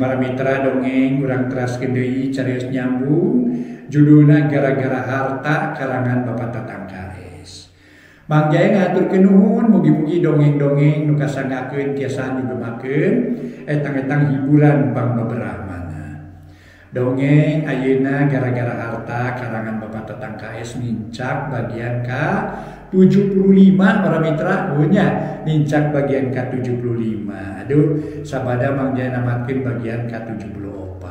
para mitra dongeng urang teraskeun deui carios nyambung judulna Gara-gara Harta karangan Bapak Tatang KS. Mang Jaya ngahaturkeun nuhun mugi-mugi dongeng-dongeng nu kasanggakeun tiasa dugemakeun etang-etang hiburan pangbeberahmana. Dongeng ayeuna Gara-gara Harta karangan Bapak Tatang KS nincak bagian ka 75 para mitra punya nincak bagian ka-75. Aduh sabada Mang Jaya namatkeun bagian ka-74.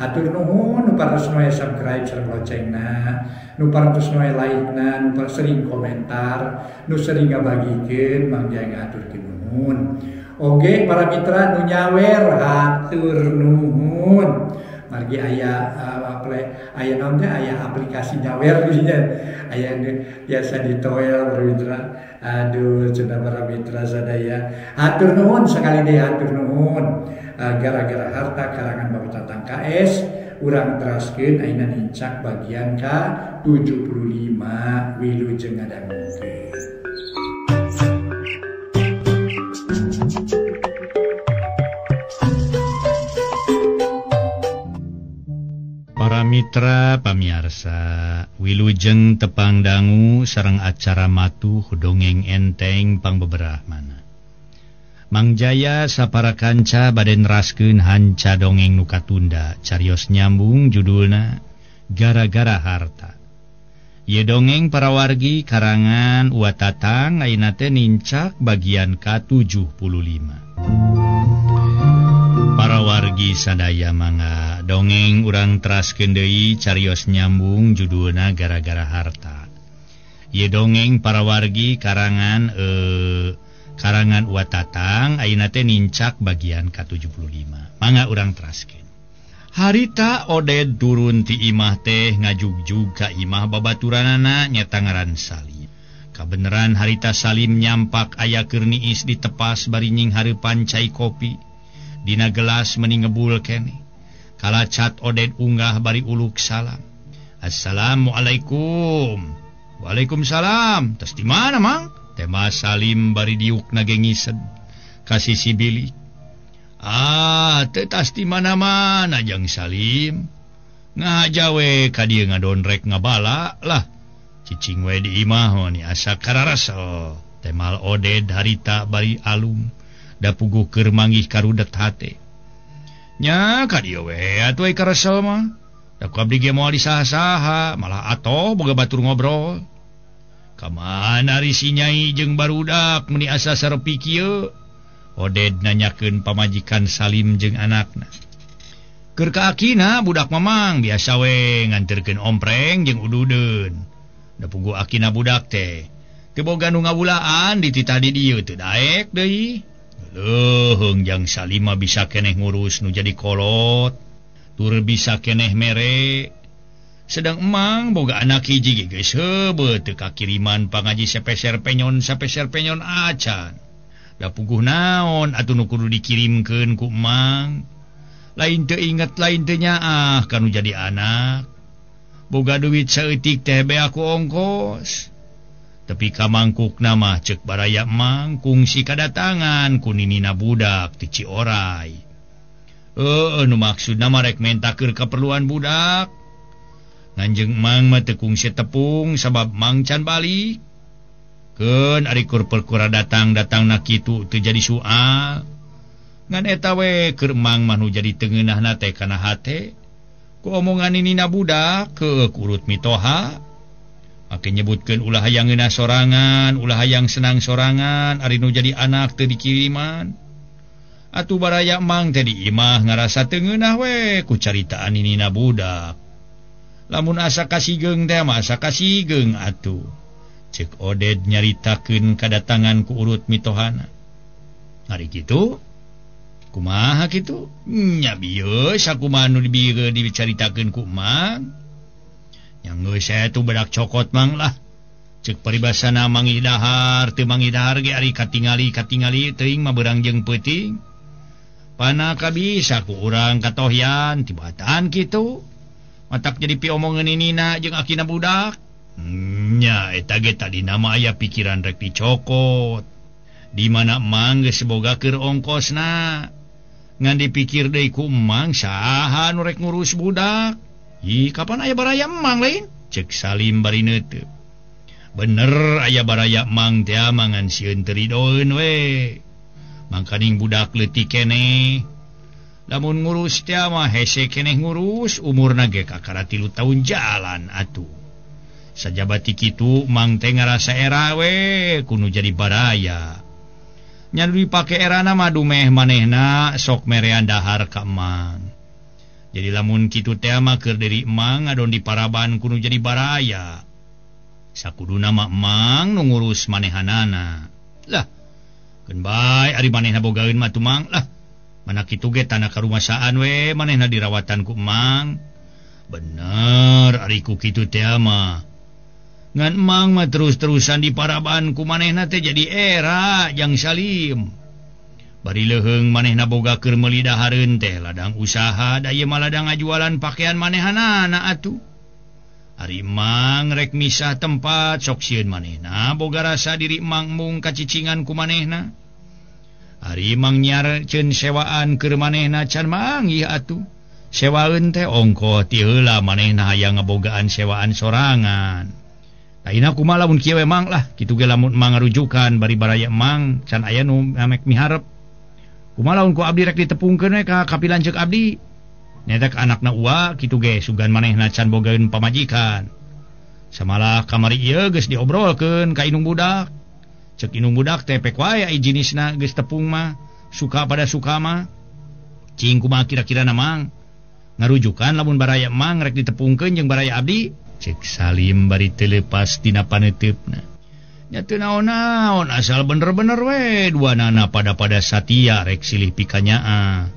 Hatur nuhun nu parantos nu subscribe sareng loncengna, nu parantos nu like-na, nu sering komentar, nu sering ngabagikeun Mang Jaya ngahaturkeun nuhun. Oge para mitra nu nyawer hatur nuhun. Margi aya aya naon teh aya aplikasi nyawer dinya aya biasa ditoel para mitra. Aduh cenah para mitra sadaya hatur nuhun sakali deui hatur nuhun. Gara-gara Harta karangan Bapak Tatang KS urang teraskeun ayeuna nincak bagian ka-75 wilujeng ngadangukeun. Para mitra pamiarsa wilujeng tepang dangu sareng acara matuh dongeng enteng pangbeberahmana. Mang Jaya sapara kanca bade neraskeun hanca dongeng nu katunda carios nyambung judulna Gara-gara Harta. Ieu dongeng para wargi karangan Wa Tatang ayeuna teh nincak bagian ka-75. Para wargi sadaya mangga dongeng urang teraskeun deui carios nyambung judulna Gara-gara Harta. Ieu dongeng para wargi karangan karangan Wa Tatang ayeuna teh nincak bagian ka-75. Mangga urang teraskeun. Harita Oded turun ti imah teh ngajugjug ka imah babaturanana nyata ngaran Salim. Kabeneran harita Salim nyampak aya keur niis ditepas bari nying hareupan cai kopi. Dina gelas meni ngebul keneh. Kalacat Oded unggah bari uluk salam. Assalamualaikum. Waalaikumsalam. Tos di mana, Mang? Tema Salim bari diuk nagengised ka sisi bilik. Ah, teu tas di mana-mana jang Salim. Ngaja we ka dieu ngadonrek ngabala lah. Cicing we di imah ni asa kararesel. Temal Oded harita bari alum. Da puguh keur manggih karudet hate. Nya ka dieu we atuh ai karesel mah. Da ku abdi ge moal disaha-saha, malah atoh boga batur ngobrol. Ka mana ari si Nyai jeung barudak meuni asa sarepi kieu? Oded nanyakeun pamajikan Salim jeung anakna. Keur ka akina budak mamang biasa we nganterkeun ompreng jeung ududeun. Da puguh akina budak teh teu boga nu ngawulaan dititah di dieu teu daek deui. Leuheung jang Salima bisa keneh ngurus nu jadi kolot, tur bisa keneh mere. Sedang emang boga anak hiji ge geus heubeut teu kakiriman pangaji sapeser penyon sapeser penyon acan. Da puguh naon atuh nu kudu dikirimkeun ku emang. Lain teu inget lain teu nyaah kanu jadi anak. Boga duit saeutik teh beak ku ongkos. Tepi ka mangkukna mah ceuk baraya emang kungsi kadatangan ku ninina budak ti Cioray. Heueuh nu maksudna mah rek menta keur kaperluan budak. Nganjeung emang mah teu kungsi tepung sabab mang can balik. Keun ari kur perkara datang-datangna kitu teu jadi soal. Ngan eta we keur emang mah nu jadi teu ngeunahna teh kana hate. Ku omongan ninina budak keuk urut mitoha. Make nyebutkeun ulah hayang ngeunah sorangan, ulah hayang senang sorangan, ari nu jadi anak teu dikiriman. Atuh baraya emang teh di imah ngarasa teu ngeunah we ku caritaan ninina budak. Lamun asa kasigeung teh mah asa kasigeung atuh. Ceuk Oded nyaritakeun kadatangan ku urut mitohana. Ari kitu? Kumaha kitu? Nya bieu sakumaha nu dibieu dicaritakeun ku emang. Yang geus saya tuh bedak cokot mang lah. Ceuk paribasana manggih dahar teu manggih dahar ge ari katingali-katingali teuing mah beurang jeung peuting. Pana kabisa ku urang katohyan tibatan kitu. Matak jadi piomongeun ninina jeung akina budak. Nya eta ge tadina mah aya pikiran rek dicokot. Di mana emang geus boga keur ongkosna. Ngan dipikir deui ku Emang saha nu rek ngurus budak. Ih, kapan aya baraya Emang lain? Cek Salim bari neuteup. Bener aya baraya Emang teh mangan sieun teu ridoeun we. Mangkaning budak leutik keneh. Lamun ngurus teh mah hese keneh ngurus, umurna ge kakara 3 tahun jalan atuh. Sajabati kitu Mang teh ngarasa era we kudu jadi baraya. Nya nu dipake erana mah dumeh manehna sok merean dahar ka Emang. Jadi lamun kitu teh mah keur diri Emang ngadon di paraban kudu jadi baraya. Sakuduna mah Emang nu ngurus manehanana. Lah, keun bae ari manehna bogaeun mah atuh Mang lah. Mana kitu ge tanah karumasaan we manehna dirawatan ku Emang. Bener ari ku kitu teh mah. Ngan Emang mah terus-terusan di paraban ku manehna teh jadi era jang Salim. Bari leuheung manehna boga keur meuli dahareun teh ladang usaha da ieu mah ladang ngajualan pakaian manehanana atuh. Ari Emang rek misah tempat sok sieun manehna boga rasa diri Emang mung kacicingan ku manehna. Ari Emang nyiar ceun sewaan keur manehna can manggih atuh. Sewaeun teh ongkoh ti heula manehna hayang ngabogaan sewaan sorangan. Ayeuna kumaha lamun kieu we Mang lah, kitu ge lamun Mang ngarujukan bari baraya Mang can aya nu ngamek miharep. Kumaha lamun ku abdi rek ditepungkeun we ka kapilanceuk abdi. Nyaeta ka anakna uwa kitu ge sugan manehna can bogaeun pamajikan. Samalah kamari ieu geus diobrolkeun ka indung budak. Ceuk indung budak teh pek wae ai jinisna geus tepung mah, suka pada suka mah. Cing kumaha kira-kirana Mang? Ngarujukan lamun baraya Mang rek ditepungkeun jeung baraya abdi. Cek Salim bari teu leupas tina paneuteup-na. Nya teu naon-naon asal bener-bener we duanana pada-pada satia rek silih pikanyaa.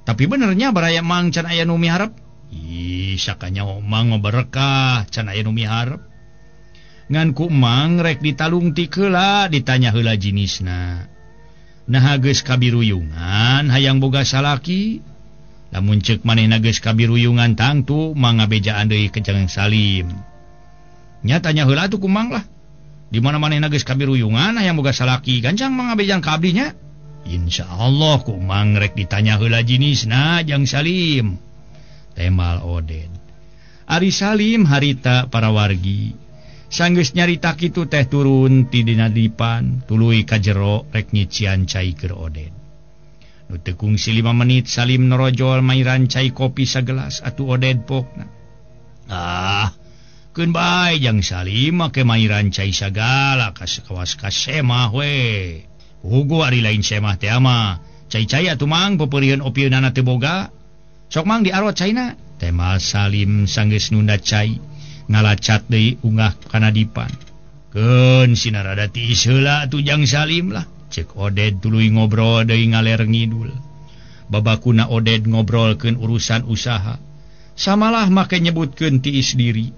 Tapi benernya baraya Mang can aya nu miharep. Ih, sakanya Mang mah berkah can aya nu miharep. Ngan ku Mang rek ditalungtik heula ditanya heula jinisna. Naha geus kabiruyungan hayang boga salaki. Lamun ceuk manehna geus kabiruyungan tangtu Mang ngabejaan deui ka Jang Salim. Nya tanya heula atuh ku Mang lah. Di mana manehna geus kabiruyungan hayang boga salaki gancang Mang ngabejaan ka abdi nya. Insyaallah ku Mang rek ditanya heula jinisna Jang Salim. Temal Oded. Ari Salim harita para wargi. Sanggeus nyarita kitu teh turun ti dina dipan tuluy ka jero rek nyician cai keur Oded. Nu teu kungsi 5 menit Salim norojol mairan cai kopi sagelas atuh Oded pokna. Ah, keun bae Jang Salim make mairan cai sagala kawas ka semah we. Hugo ari lain semah teh mah. Cai-cai atuh Mang pepeurieun opieunana teu boga. Sok Mang diarot caina. Temal Salim sanggeus nunda cai ngalacat deui ungah kana dipan. Keun sinarada tiis heula atuh Jang Salim lah. Cek Oded tuluy ngobrol deui ngaler ngidul. Babakuna Oded ngobrolkeun urusan usaha. Samalah make nyebutkeun tiis diri.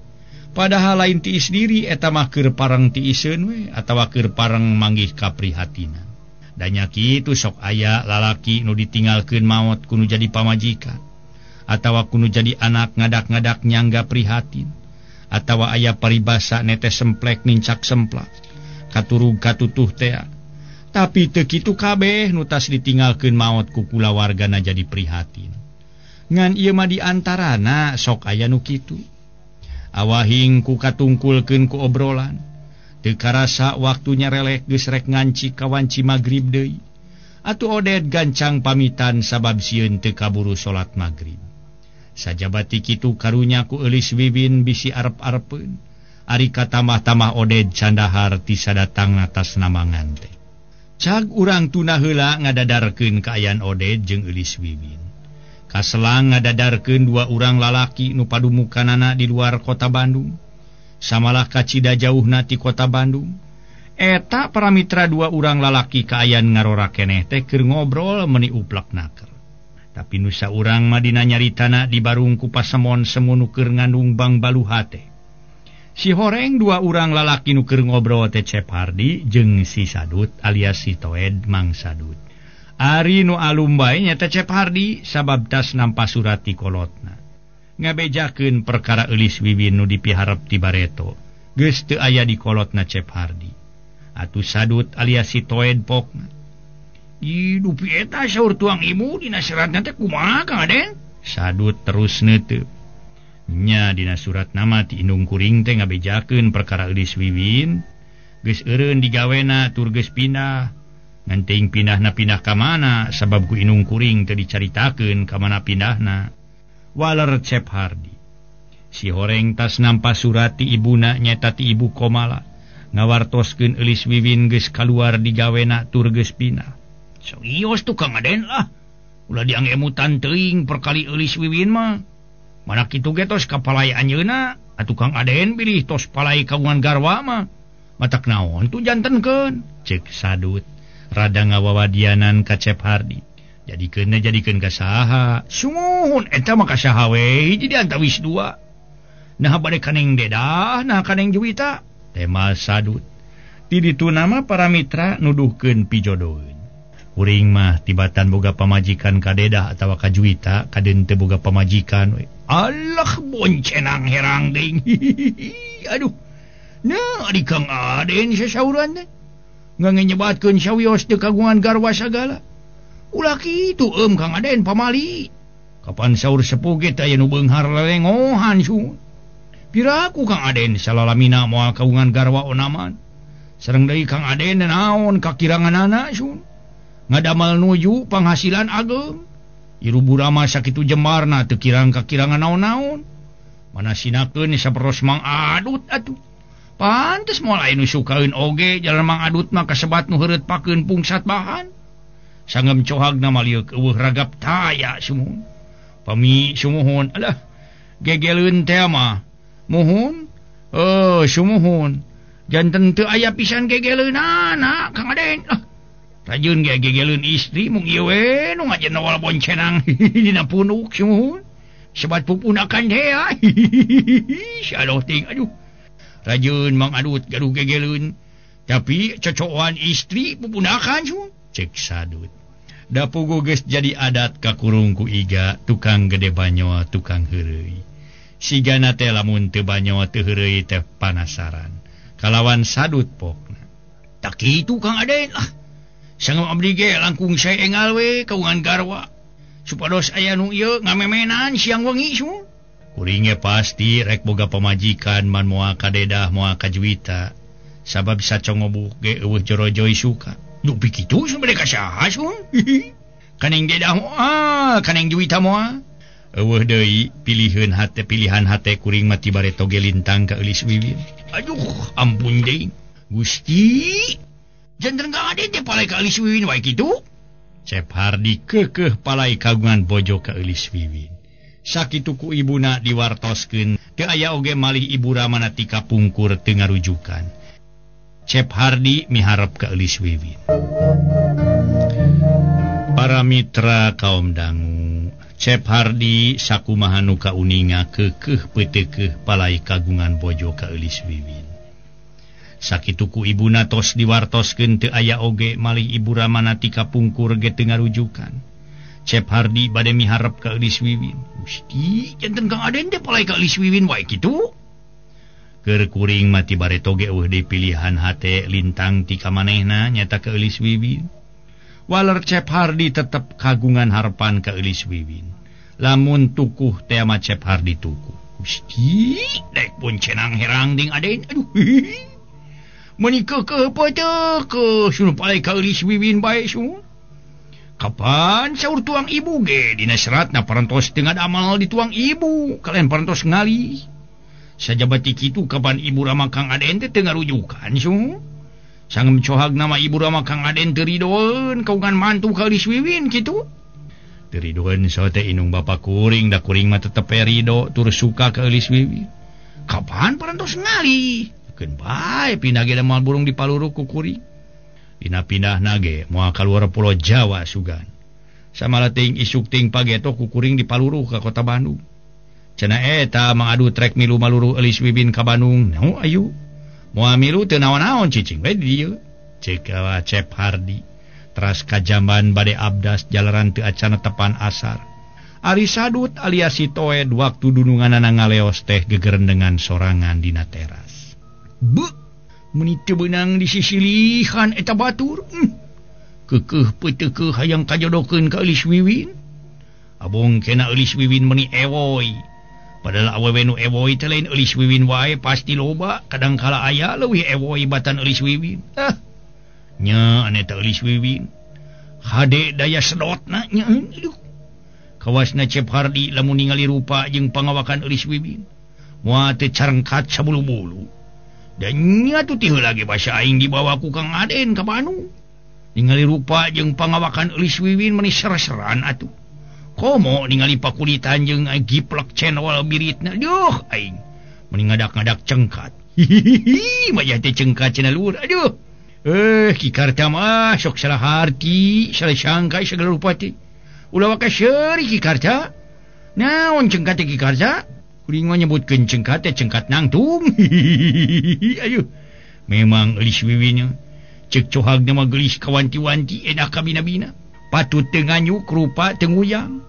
Padahal lain tiis diri eta mah keur pareng tiiseun we atawa keur pareng manggih kaprihatinan. Da nya kitu sok aya lalaki nu ditinggalkeun maot kudu jadi pamajikan atawa kudu jadi anak ngadak-ngadak nyangga prihatin atawa aya paribasa netes semplek nincak semplak katurug katutuh tea. Tapi teu kitu kabeh nu tas ditinggalkeun maot ku kulawargana jadi prihatin. Ngan ieu mah di antarana sok aya nu kitu. Awahing ku katungkulkeun ku obrolan. Teu karasa waktunya relek geus rek nganci ka wanci magrib deui. Atuh Oded gancang pamitan sabab sieun teu kaburu salat magrib. Sajabati kitu karunya ku Eulis Wiwin bisi arep-arepeun. Ari katamah-tamah Oded candahar ti sadatangna tas namangan teh. Cag urang tuna heula ngadadarkeun kaayaan Oded jeung Eulis Wiwin. Kaselang ngadadarkeun dua urang lalaki nu padumukanana di luar kota Bandung. Samalah kacida jauhna ti kota Bandung. Eta para mitra dua urang lalaki kaayaan ngarora keneh teh keur ngobrol meuni uplak naker. Tapi nusa urang mah dina nyaritana di barung ku pasemon semu nu keur ngandung bang baluha teh. Si horeng dua urang lalaki nu keur ngobrol teh Cep Hardi jeung si Sadut alias si Toed Mang Sadut. Ari nu alum bae nya teh Cep Hardi sabab tas nampa surat ti kolotna. Ngabejakeun perkara Eulis Wiwin nu dipiharep ti bareto. Geus teu aya di kolotna Cep Hardi. Atuh Sadut alias si Toed pokna. Dupi eta saur tuang ibu dina seratna teh kumaha Kang Aden? Sadut terus neuteup. Nya dina surat nama ti indung kuring teh ngabejakeun perkara Eulis Wiwin. Geus eureun digawena tur geus pindah. Ngan teuing pindahna pindah ka mana sabab ku indung kuring teu dicaritakeun ka mana pindahna. Waler Cep Hardi. Si horeng tas nampa surat ti ibuna nyaeta ti ibu Komala. Ngawartoskeun Eulis Wiwin geus kaluar digawena tur geus pindah. Serius tuh Kang Aden lah. Ulah diangemutan teuing perkali Eulis Wiwin mah. Mana kitu ge tos kapalai anjeunna, atuh Kang Aden bilih tos palai kagungan garwa mah. Matak naon tuh jantenkeun? Ceuk Sadut rada ngawawadianan ka Cep Hardi. Jadikeunna jadikeun ka saha? Sumuhun eta mah ka saha we hiji di antawis dua. Nah bade ka Neng Dedah, nah ka Neng Juwita. Tema Sadut. Ti ditu nama para mitra nuduhkeun pijodoheun. Kuring mah tibatan boga pamajikan ka Dedah atawa ka Juwita kadeun teu boga pamajikan we. Allah boncenang herang deui. Aduh. Nah ari Kang Aden sasauran teh. Ngange nyebatkeun sawios teu kagungan garwa sagala. Ulah kitu Kang Aden pamali. Kapan saur sepuh ge teh aya nu beunghar lelengohan su. Piraku Kang Aden salalamina moal kagungan garwa onaman. Sareng deui Kang Aden naon kakiranganana su. Ngadamal nuju penghasilan ageng. Irubura mah sakitu jembarna teu kirang kakirangan naon-naon. Mana sinakeun saperos Mang Adut atuh. Pantes moal aya nu sukaeun oge jalan Mang Adut mah kasebat nu heureut pakeun pungsat bahan. Sanggem cohagna mah lieuk eueuh ragap taya sumuhun. Pami sumuhun alah gegeleun teh mah. Muhun sumuhun. Janten teu aya pisan gegeleunana Kang Aden. Ah. Rajun ge gegeleun istri mung ieu we nu ngajen nawal boncenang dina punuk sumuhun. Sebat pupunakan teh aduh ting aduh. Rajun Mang Adut gaduh gegeleun tapi cocokan istri pupunakan sumuhun. Cek Sadut. Da pugu geus jadi adat kakurung ku iga tukang gede banyoa tukang heureuy. Sigana teh lamun teu banyoa teu heureuy teh panasaran. Kalawan Sadut pokna. Tak kitu Kang Aden ah. Sangem abdi ge langkung sae engal we kaungan garwa. Supados aya nu ieu ngamemenan siang wengi su. Kuring ge pasti rek boga pamajikan man moal ka Dedah moal ka Juwita. Sabab sacongobuk ge eueuh jorojoy suka. Dupi kitu su bade ka saha su? Ka Neng Dedah moal, ka Neng Juwita moal. Eueuh deui piliheun hate pilihan hate kuring mah ti bareto ge lintang ka Eulis Wiwin. Aduh, ampun deui. Gusti. Janten Kang Aden teh palai ka Eulis Wiwin wae kitu. Cep Hardi keukeuh palai kagungan bojo ka Eulis Wiwin. Sakitu ku ibuna diwartoskeun teu aya oge malih ibu ramana ti kapungkur teu ngarujukan. Cep Hardi miharep ka Eulis Wiwin. Para mitra kaum dangu, Cep Hardi sakumaha nu kauninga keukeuh peuteukeuh palai kagungan bojo ka Eulis Wiwin. Sakitu ku ibuna tos diwartoskeun teu aya oge malih ibu ramana ti kapungkur ge teu ngarujukan. Cep Hardi bade miharep ka Eulis Wiwin. Gusti, janten Kang Aden teh palai ka Eulis Wiwin wae kitu. Keur kuring mah ti bareto ge eueuh deui pilihan hate lintang ti ka manehna nyata ka Eulis Wiwin. Waler Cep Hardi tetep kagungan harepan ka Eulis Wiwin. Lamun tukuh teh mah Cep Hardi tukuh. Gusti, dek boncenang herang ding Aden. Aduh. Meuni keukeuh peuteukeuh sunu palai ka Eulis Wiwin bae sun. Kapan saur tuang ibu ge dina seratna parantos teu ngadamal dituang ibu kalian parantos ngalih. Sajaba ti kitu kapan ibu rama Kang Aden teh teu ngarujukan sun. Sangem cohagna mah ibu rama Kang Aden teu ridoeun kagungan mantu ka Eulis Wiwin kitu. Teu ridoeun so teh indung bapa kuring da kuring mah tetep rido tur suka ka Eulis Wiwin. Kapan parantos ngalih? Keun bae pindah ge moal burung di paluru ku kuring. Dina pindahna ge moal kaluar pulau Jawa sugan. Samala teuing isuk teuing pageto ku kuring di paluru ka kota Bandung. Cenah eta mangadu trek milu maluru Eulis Wiwin ka Bandung. Nu ayu. Moal milu teu naon-naon cicing we di dieu. Ceuk Cep Hardi. Teras ka jamban bade abdas jalaran teu acana tepan asar. Ari Sadut alias si Toed waktu dununganana ngaleos teh gegerendengan sorangan dina teras. Beuh, meuni teu beunang disisilihan eta batur. Kekeuh peuteukeuh hayang kajodohkeun ka Eulis Wiwin. Abong kena Eulis Wiwin meuni ewoy. Padahal awewe nu ewoy teh lain Eulis Wiwin wae pasti loba, kadang kala aya leuwih ewoy batan Eulis Wiwin. Ah. Nya ane teh Eulis Wiwin. Hade daya sedotna nya aduh. Kawasna Cep Hardi lamun ningali rupa jeung pangawakan Eulis Wiwin. Moal teu carengkat sabulu-bulu. Dan nya tuh ti heula ge basa aing dibawa ku Kang Aden ka Bandung. Ningali rupa jeung pangawakan Eulis Wiwin meuni ser-seran atuh. Komo ningali pakulitan jeung giplek cenol biritna. Duh aing meuni ngadak-ngadak cengkat. Hihihi mah teh cengkat cenah luhur. Aduh. Ki Karta mah sok salah harti, salah sangka segala rupa teh. Ulah waka seuri Ki Karta. Naon cengkat teh Ki Karta? Kuring mah nyebutkeun cengkat teh cengkat nangtung. Aduh. Memang Eulis Wiwin cek cohagna mah geulis kawanti-wanti edah kabina-bina. Patut teu nganyuk rupa teu nguyang.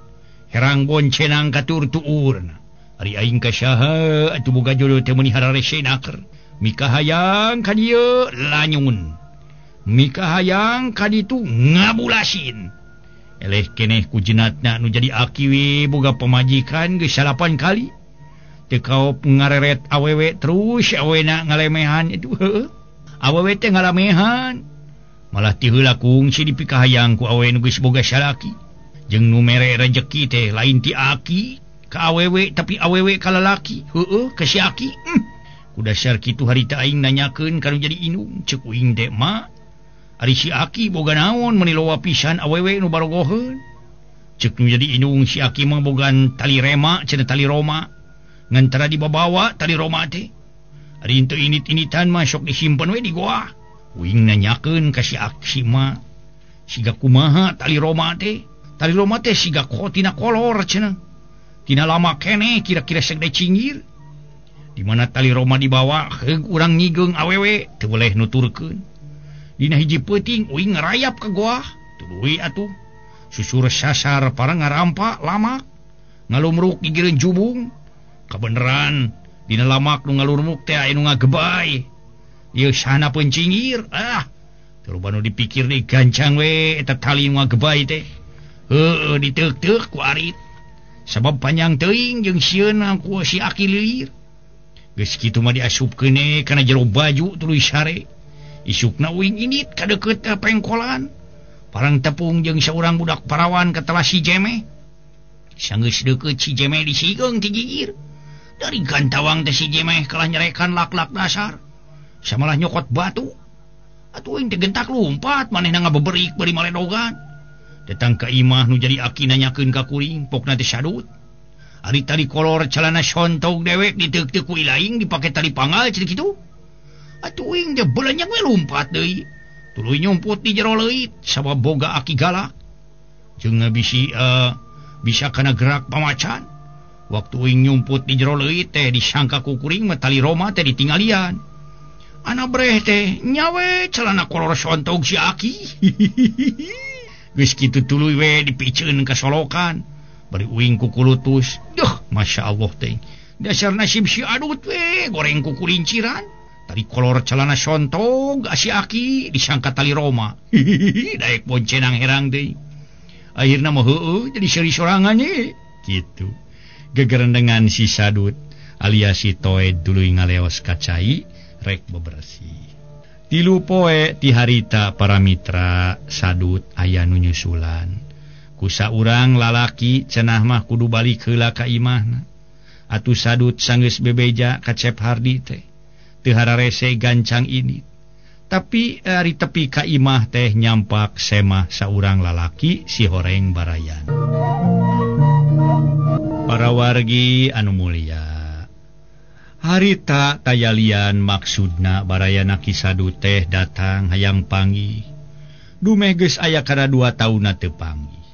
Herang boncenang katur tuurna. Ari aing ka saha atuh boga jodoh teh meuni hararese naker. Mika hayang ka dieu lanyun. Mika hayang ka ditu ngabulasin. Eleh keneh ku jenatna nu jadi aki we boga pamajikan geus 8 kali. Teu kaop ngareret awewe terus awena ngalemehan itu heueuh. Awewe teh ngalamehan. Malah ti heula kungsi dipikahayang ku awewe nu geus boga salaki. Jeung nu mere rejeki teh lain ti aki ka awewe tapi awewe ka lalaki. Heueuh ka si aki. Ku dasar kitu harita aing nanyakeun ka nu jadi indung ceuk uing teh ma. Ari si aki boga naon meuni loba pisan awewe nu barogoheun. Ceuk nu jadi indung si aki mah bogan tali rema cenah tali Roma. Ngan tara dibabawa tali Roma teh. Ari henteu init-initan mah sok disimpen we di goa. Uing nanyakeun ka si aki mah siga kumaha tali Roma teh. Tali Roma teh siga tina kolor cenah. Tina lama keneh kira-kira segede cinggir. Di mana tali Roma dibawa heug urang nyigeung awewe teu boleh nuturkeun. Dina hiji peuting uing ngarayap ka goa. Tuluy atuh susur sasar para ngarampa lamak ngalumruk gigireun jubung. Kabeneran dina lamak nu ngalurmuk teh aya nu ngagebay. Ieu sana pun cingir. Ah, terus nu dipikir deui gancang we eta tali nu ngagebay teh. Heueuh diteuk-teuk ku arit. Sabab panjang teuing jeung sieuna ku si aki lilir. Geus kitu mah diasupkeun kana jero baju tuluy sare. Isukna uing indit ka deukeut pengkolan. Parang tepung jeung saurang budak parawan katala si Jeme. Sanggeus deukeut si Jeme disigeung ti gigir. Dari gantawang teh si Jeme kalah nyerekan lak-lak dasar. Samalah nyokot batu. Atuh aing teh gentak lumpat manehna ngabeberik bari maledogan. Datang ka imah nu jadi aki nanyakeun ka kuring, pokna teh sadut. Ari tali kolor calana sontog dewek diteuk-teuk ku ilaing dipake tali panggal cenah kitu. Atuh aing teh belenyak we lumpat deui. Tuluy nyumput di jero leuit sabab boga aki galak. Jeung bisi bisa kana gerak pamacan. Waktu uing nyumput di jero leuit teh disangka ku kuring mah tali Roma teh ditinggalian. Ana breh teh nyawe celana kolor sontog si aki. Geus kitu tuluy we dipiceun ka solokan. Bari uing kukulutus. Duh, Masya Allah teh. Dasar nasib si adut we goreng kukulinciran. Tali kolor celana sontog si aki disangka tali Roma. Daek boncenang herang deui. Akhirna mah heueuh jadi seuri sorangan ye. Kitu. Gegerendengan si sadut alias si Toed tuluy ngaleos ka cai rek bebersih. Tilu poe ti harita para mitra sadut aya nu nyusulan. Ku saurang lalaki cenah mah kudu balik heula ka imahna. Atuh sadut sanggeus bebeja ka Cep Hardi teh. Teu hararese gancang ini. Tapi ari tepi ka imah teh nyampak semah saurang lalaki si horeng barayan. Para wargi anu mulia. Harita tayalian maksudna barayana Ki Sadut teh datang hayang panggih. Dumeh geus aya kana 2 taunna teu panggih.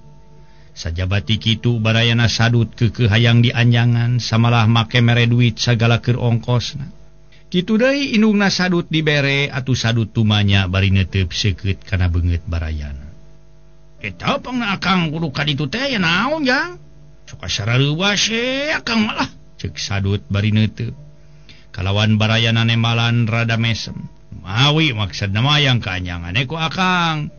Sajabati kitu barayana Sadut keukeuh hayang dianjangan samalah make mere duit sagala keur ongkosna. Kitu deui indungna Sadut dibere atuh Sadut tumanya bari neuteup seukeut kana beungeut barayana. Eta pangna akang kudu ka ditu teh ya naon jang? Sok sarareuwas we akang malah ceuk Sadut bari neuteup. Kalawan barayana nembalan rada mesem. Mawi maksudna mah yang kaanyangan ku akang.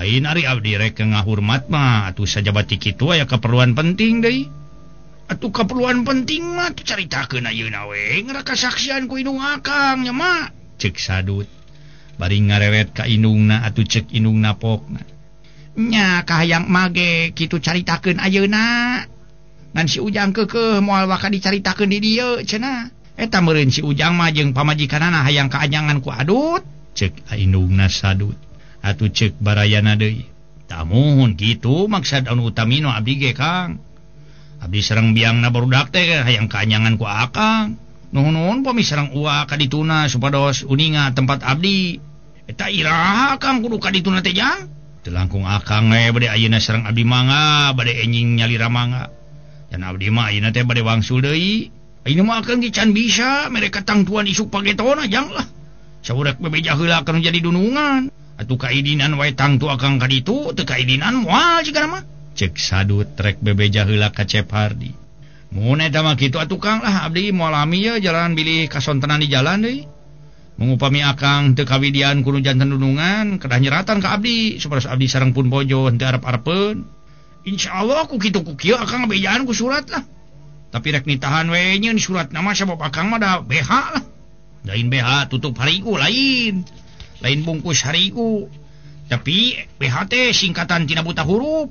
Lain ari abdi rek ngahurmat mah atuh sajabati kitu aya keperluan penting deui. Atuh keperluan penting mah tuh caritakeun ayeuna we ngerak kasaksian ku indung akang nya mah. Cek Sadut bari ngareret ka indungna atuh cek indungna pokna. Nya kahayang mage kitu caritakeun ayeuna. Ngan si Ujang keukeuh moal waka dicaritakeun di dieu cenah. Eta meureun si Ujang mah jeung pamajikanana hayang kaanyangan ku Adut. Cek indungna Sadut. Atuh cek barayana deui. Tamuhun kitu maksad anu utamina abdi ge Kang. Abdi sareng biangna barudak teh hayang kaanyangan ku akang. Nuhun-nuhun pami sareng uwa ka dituna supados uninga tempat abdi. Eta iraha Kang kudu ka dituna teh jang? Teu langkung akang we bade ayeuna sareng abdi mangga, bade enjing nyalira mangga. Dan abdi mah ayeuna teh bade wangsul deui. Ayeuna mah akang ge can bisa mere katangtuan isuk pagetona jang lah. Saurek bebeja heula kana jadi dunungan. Atuh kaidinan wae tangtu akang ka ditu teu kaidinan moal sigana mah. Cek Sadut rek bebeja heula ka Cep Hardi. Mun eta mah kitu atuh Kang lah abdi moal lami ye jalan bilih kasontenan di jalan deui. Mangupami akang teu kawidian kudu janten dunungan kedah nyeratan ka abdi supados abdi sareng pun bojo henteu arep-arepeun. Insyaallah ku kitu ku kieu akang bejaan ku surat lah. Tapi rek nitahan we nyeun suratna mah sabab akang mah da BH lah. Lain BH tutup hariku lain. Lain bungkus hariku. Tapi BH teh singkatan tina buta huruf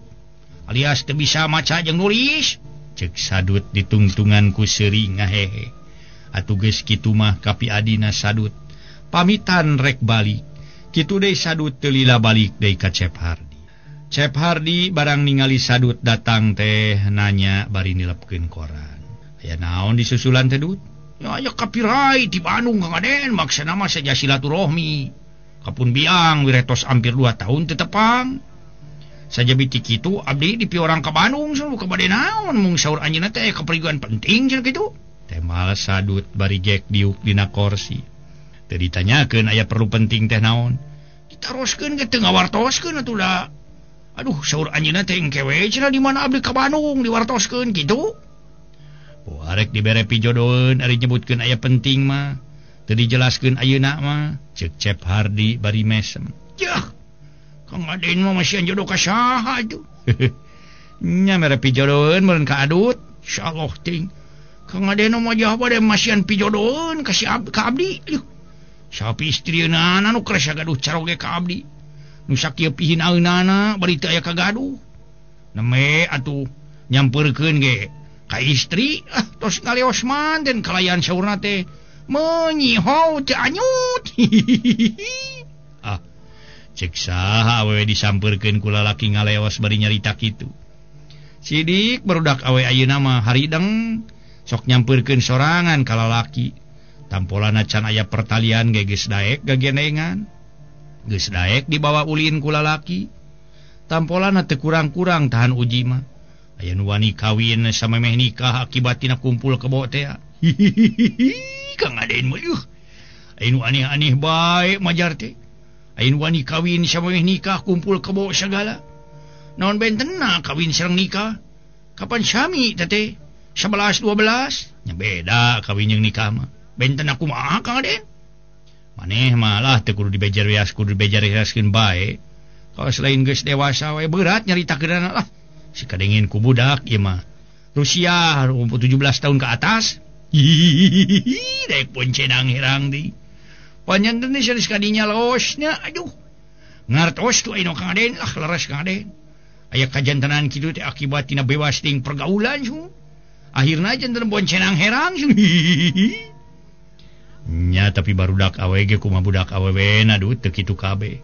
alias teu bisa maca jeung nulis. Cek Sadut ditungtungan ku seuri ngahehe. Atuh geus kitu mah kapi adina Sadut pamitan rek balik. Kitu deui Sadut teu lila balik deui ka Cep Hardi. Cep Hardi barang ningali Sadut datang teh nanya bari nilepkeun koran. Aya naon disusulan teh Dut? Ya aya kapirai di Bandung Kang Aden maksana mah saja silaturahmi. Kapun biang wiretos hampir 2 tahun tetepang. Saja biti kitu abdi dipiorang ka Bandung suluh ka bade naon mung saur anjeunna teh kapergian penting cenah kitu. Temal Sadut bari gek diuk dina korsi. Teu ditanyakeun aya perlu penting teh naon. Ditaroskeun ge teu ngawartoskeun atuh da. Aduh saur anjeunna teh engke we cenah di mana abdi ka Bandung diwartoskeun kitu. Oh arek dibere pijodoeun ari nyebutkeun aya penting mah. Teu dijelaskeun ayeuna mah. Cek Cep Hardi bari mesem. Yah. Kang Aden mah masihan jodoh ka saha atuh. Nya mere pijodoeun meureun ka Adut. Insyaallah ting. Kang Aden mah jauh bade masihan pijodoeun ka si ka abdi. Aduh. Sapi istrieuna anu kersa gaduh caroge ka abdi. Nu sakieu pihinaeunana bari teu aya kagaduh. Neme atuh nyampeurkeun ge ka istri ah tos ngaleos manten kalayan saurna teh menyihau teu anyut. Ah cek saha awewe disampeurkeun ku lalaki ngaleos bari nyarita kitu. Sidik barudak awe ayeuna mah harideng sok nyampeurkeun sorangan ka lalaki. Tampolana can aya pertalian ge geus daek gagenengan. Geus daek dibawa ulin ku lalaki. Tampolana teu kurang-kurang tahan uji mah. Aya nu wani kawin samemeh nikah akibat tina kumpul kebo teh. Hihihi Kang Aden mah eueuh. Aya nu aneh-aneh bae majar teh. Aya nu wani kawin samemeh nikah kumpul kebo sagala. Naon bentenna kawin sareng nikah? Kapan sami teh teh? 11 12 nya beda kawin jeung nikah mah. Benten aku mah Kang Aden. Maneh malah teu kudu dibejer wias kudu dibejer-wiaskeun bae. Kalau selain geus dewasa we berat nyaritakeunana lah. Si kadengin ku budak ieu mah. Rusia umur 17 tahun ke atas. Hihihi daek poncenang herang deui. Panjanten teh sanes kadinya losnya aduh. Ngartos tu anu Kang Aden lah leres Kang Aden. Aya kajantenan kitu teh akibat tina bebas ting pergaulan su. Akhirna janten boncenang herang su. Nya tapi barudak awe ge kumaha budak awewe na duh teu kitu kabeh.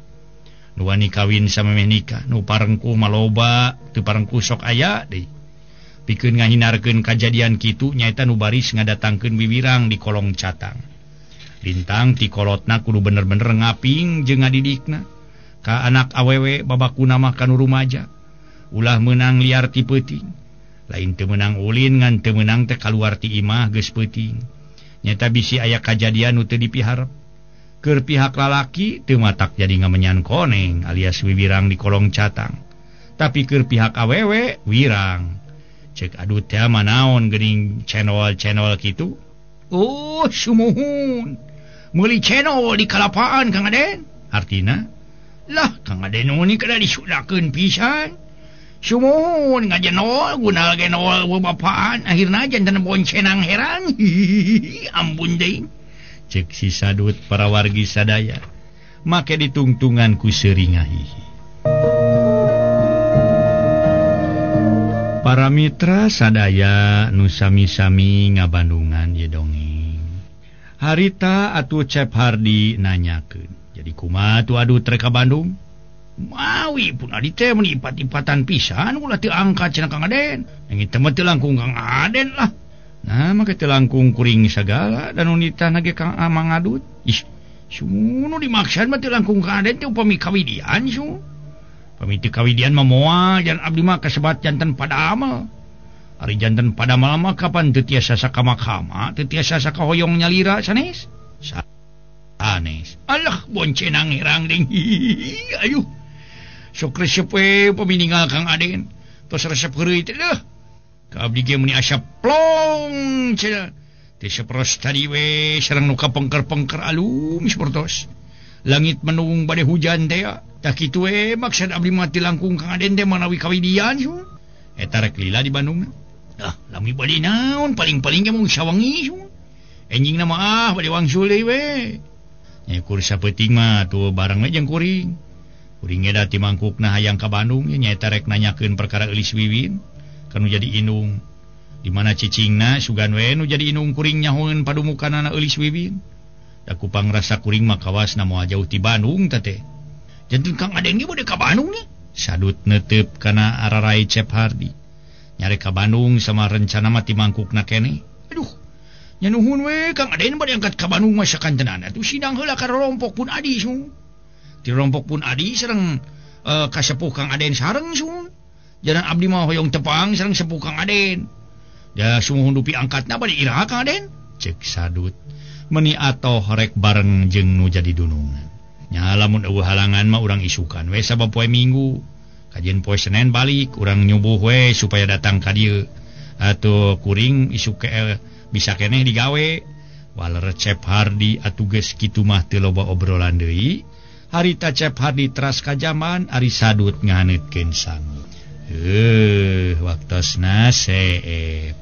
Nu wani kawin samemeh nikah, nu parengkuh maloba, teu parengkuh sok aya deui. Pikeun ngahinarkeun kajadian kitu nyaeta nu baris ngadatangkeun wiwirang di kolong catang. Lintang ti kolotna kudu bener-bener ngaping jeung ngadidikna. Ka anak awewe babakuna mah kanu rumaja. Ulah meunang liar ti peuting. Lain teu meunang ulin ngan teu meunang teh kaluar ti imah geus peuting. Nyata bisi aya kajadian nu teu dipiharep. Keur pihak lalaki teu matak jadi ngamenyan koneng alias wiwirang di kolong catang. Tapi keur pihak awewe wirang. Cek aduh teh mah naon geuning channel-channel kitu. Oh sumuhun. Meuli channel di kalapaan Kang Aden. Artina Lah Kang Aden nu kada disudakeun pisan. Sumuhun ngajenol gunal genol bapaan akhirna janten boncenang herang. Ampun deui. Cek si Sadut para wargi sadaya make ditungtungan ku seuringahihi. Para mitra sadaya nu sami-sami ngabandungan ye dongeng. Harita atuh Cep Hardi nanyakeun. Jadi kumaha tuh adu trek ka Bandung? Mawi pun adi teh mun ipat-ipatan pisan ulah teu angkat cenah Kang Aden. Yang teu mah teu langkung Kang Aden lah. Nah make teu langkung kuring sagala dan unita nage Kang Amang Adut. Ih, sunu dimaksan mah teu langkung Kang Aden teh upami kawidian su. Pami teu kawidian mah moal jan abdi mah kasebat janten padamel. Ari janten padamel mah kapan teu tiasa sakama-kama, teu tiasa sakahoyong nyalira sanes. Sanes. Alah boncenang herang ding. Ayuh. Sok resep we upami ninggal Kang Aden. Tos resep heureuy teh deuh. Ka abdi ge meuni asa plong cenah. Teh saperos tadi we sareng nu kapengker-pengker alum sapertos. Langit mendung bade hujan teh ya. Tah kitu we maksad abdi mah teu langkung Kang Aden teh manawi kawidian su. Eta rek lila di Bandung. Ah, lami bade naon paling-paling ge mung sawengi su. Enjingna mah ah bade wangsul deui we. Nya kur sapeuting mah tuh bareng we jeung kuring. Kuring ge da ti mangkukna hayang ka Bandung nyaeta rek nanyakeun perkara Eulis Wiwin kanu jadi indung. Di mana cicingna sugan we nu jadi indung kuring nyahoeun padumukanana Eulis Wiwin. Da kupangrasa kuring mah kawasna moal jauh ti Bandung teh teh. Janten Kang Aden ge bade ka Bandung nih. Sadut neuteup kana ararai Cep Hardi. Nyarek ka Bandung sama rencana mah ti mangkukna keneh. Aduh. Nya nuhun we Kang Aden bade angkat ka Bandung mah sakantenan atuh sidang heula ka rompok pun adi su. Ti rompok pun adi sareng kasepuh Kang Aden sareng su. Jalan abdi mah hoyong tepang sareng sepuh Kang Aden. Da sumuhun dupi angkatna bade iraha Kang Aden? Cek Sadut. Meni atoh rek bareng jeung nu jadi dunungan. Nya lamun eueuh halangan mah urang isukan we sabab poe Minggu. Kajian poe Senin balik urang nyubuh we supaya datang ka dieu. Atuh kuring isuk bisa keneh digawe. Waler Cep Hardi atuh geus kitu mah teu loba obrolan deui. Harita Cep Hardi teras ka jaman ari Sadut ngahaneutkeun sangu. Waktosna seep.